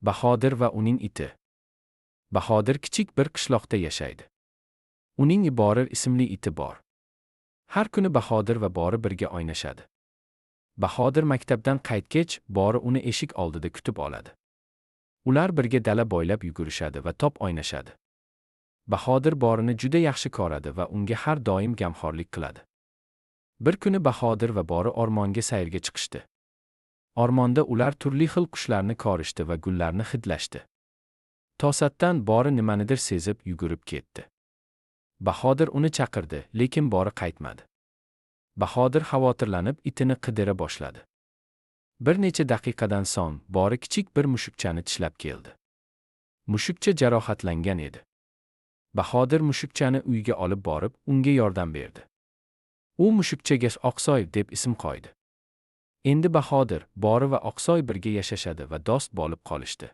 Bahodir va uning iti. Bahodir kichik bir qishloqda yashaydi. Uning Borir ismli iti bor. Har kuni Bahodir va Bori birga o'ynashadi. Bahodir maktabdan qaytgach, Bori uni eshik oldida kutib oladi. Ular birga dala bo'ylab yugurishadi va top o'ynashadi. Bahodir Borini juda yaxshi ko'radi va unga har doim gamxo'rlik qiladi. Bir kuni Bahodir va Bori o'rmonga sayrga chiqishdi. O'rmonda ular turli xil qushlarni ko'rishdi va gullarni hidlashdi. To'satdan Bori nimanidir sezib yugurib ketdi. Bahodir uni chaqirdi, lekin Bori qaytmadi. Bahodir xavotirlanib itini qidira boshladi. Bir necha daqiqadan so'ng Bori kichik bir mushukchani tishlab keldi. Mushukcha jarohatlangan edi. Bahodir mushukchani uyga olib borib, unga yordam berdi. U mushukchaga Oqsoy deb ism qo'ydi. Endi Bahodir, Bori va Oqsoy birga yashashadi va do'st bo'lib qolishdi.